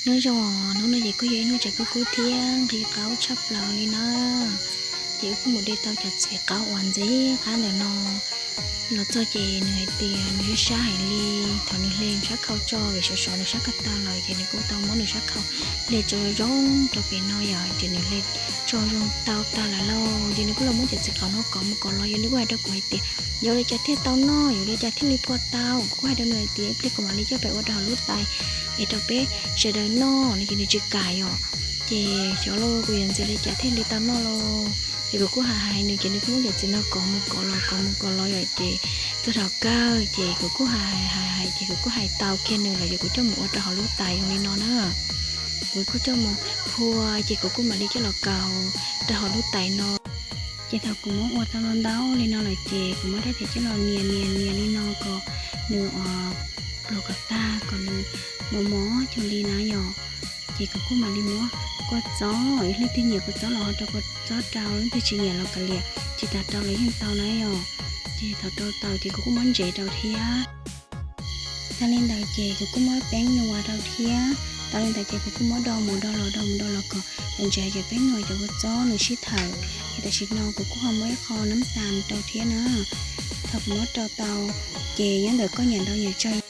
Nyob zoo, hnub no ces kuj yog ib hnub tseem kub kub thiab nqhis qaub tshaj plaws li na. Ces wb kuj mus de tau cov txiv qaub uas ntxim qab ntawm no los txog ces nws hais tias nws sab sab heev li. Thaum nws hle sab khau tso, vim sov sov nws sab ko taw lawm, ces nws kuj tau muab nws sab khau hle tso zoo rau pem no yom, ces nws hle tso zoo tau tag lawm lauj. Ces nws kuj los muab cov txiv qaub no kov mus kov los, yog nws kuj hais rau kuv hais tias yuav li cas thiaj tau noj, yuav li cas thiaj li phua tau. Kuv kuj hais rau nws hais tias ib pliag kuv mam li coj pem ua rau hauv lub tais es rau peb sawv daws noj no, ces nws tsis kam yom. Ces xyov lauj, kuv yuav ntxias li cas thiaj li tau noj lauj. Ces kuv kuj hais hais nws, ces nws kuj muab cov txiv no kov mus kov los, kov mus kov los yom, ces txog thaum kawg ces kuv kuj hais hais hais, ces kuv kuj hais tau kiag nws los, yog kuv coj mus ua rau hauv lub tais zoo li no na. Kuv kuj coj mus phua, ces kuv kuj mam li coj los kaus rau hauv lub tais no. Ces thaum kuv muab ua tau ntau ntau li no lawm, ces kuv muab rab riam coj los nias nias nias li no kom nws pluas kom tag, kom nws mos mos cuag li na yom. Ces kuv kuj mam li muab kua txob, yog leej twg nyiam kua txob los ho rau kua txob rau, leej twg tsis nyiam los kav liam tsis tas rau los yeej tau na yom. Ces thaum rau tau ces kuv kuj muab ntsev rau thiab. Tas li ntawd ces kuv kuj muab peeb nyuas rau thiab. Tas li ntawd ces kuv kuj muab do mus do los do mus do los kom cov ntsev cov peeb nyuas cov kua txob nws sib thawm. Ces tam sim no kuv kuj ho muab ib qho nab tas rau thiab na. Thaum kuv muab rau tau, ces nyob ntawm koj nyiam ntau nyiam tsawg,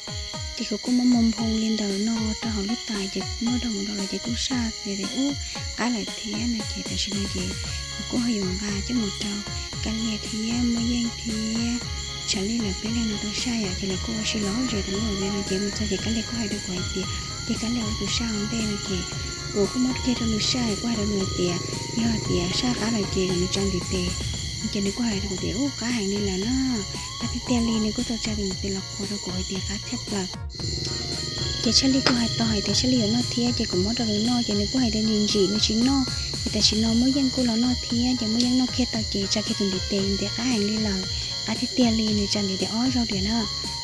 ces kuv kuj muab mus nphoo li ntawm no rau hauv lub tais, ces kuv muab do mus do los ces kuj saj tias ub qab lawm thiab no. Ces tam sim no ces kuv kuj ho yuav nqa coj mus rau Kab Lia thiab Muaj Yeej thiab Tsav Lij lawv peb leeg no tau saj yom. Ces lawv kuj ua si los ze tas lub video no, ces mus txog ces Kab Lia kuj hais rau kuv hais tias, ces Kab Lia ua tus saj ua ntej no, ces kuv kuj muab kiag rau nws saj, kuj hais rau nws hais tias yog hais tias saj qab lawm ces kom nws tsa ntiv tes. Ces nws kuj hais rau kuv tias ub qab heev li lawm na, qab tiag tiag li. Nws kuj tau tsa tus ntiv tes los qhuas rau kuv hais tias qab tshaj plaws. Ces Tshaj Lij kuj hais tau hais tias Tshaj Lij yuav noj thiab, ces kuv muab rau nws noj ces nws kuj hais tias ntsim ntsim nws tsis noj. Ces tam sim no Muaj Yeej kuj los noj thiab, ces Muaj Yeej noj kiag tau ces tsa kiag tus ntiv tes, nws tias qab heev li lawm, qab tiag tiag li, nws tsa ntiv tes ob zaug diam na.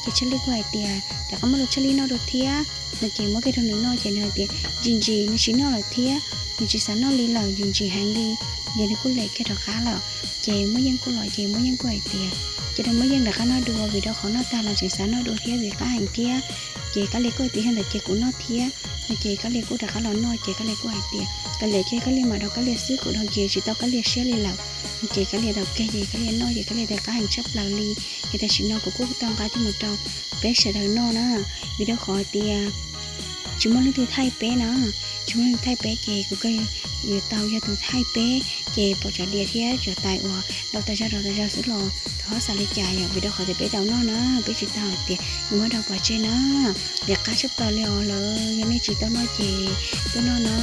Ces Tshaj Lij kuj hais tias rov qab muab rau Tshaj Lij noj dua thiab no, ces muab kiag rau nws noj ces nws hais tias ntsim ntsim nws tsis noj lawm thiab, nws tsis xav noj li lawm, ntsim ntsim heev li. Ces nws kuj lem kiag rov qab lawm. Ces Muaj Yeej kuj los ces Muaj Yeej kuj hais tias ces rau Muaj Yeej rov qab noj dua, vim rau qhov noj tag los tseem xav noj dua thiab vim qab heev thiab. Ces Kab Lia kuj hais tias yog ntawd ces kuv noj thiab no, ces Kab Lia kuj rov qab los noj ces Kab Lia kuj hais tias kav liam ces Kab Lia mam rau Kab Lia xwb, kuv dhau ces tsis tau Kab Lia siab li lawm. Ces Kab Lia rau kiag ces Kab Lia noj ces Kab Lia tias qab heev tshaj plaws li. Ces tam sim no kuv kuj tau nqa coj mus rau peb sawv daws noj na, vim rau qhov tias tsis muaj leej twg thaij peb na, tsis muaj leej twg thaij peb ces kuv kuj yuav tau yog tus thaij peb. Ces pom cov diav thiab cov tais uas rau tas zog rau tas zog xwb los thov txhob xav li cas yom, vim rau qhov tias peb tau noj na, peb tsis tau hais tias yuav muab rau pov tseg na. Vim qab tshaj plaws li os lawm, yog nej tsis tau noj ces tuaj noj na.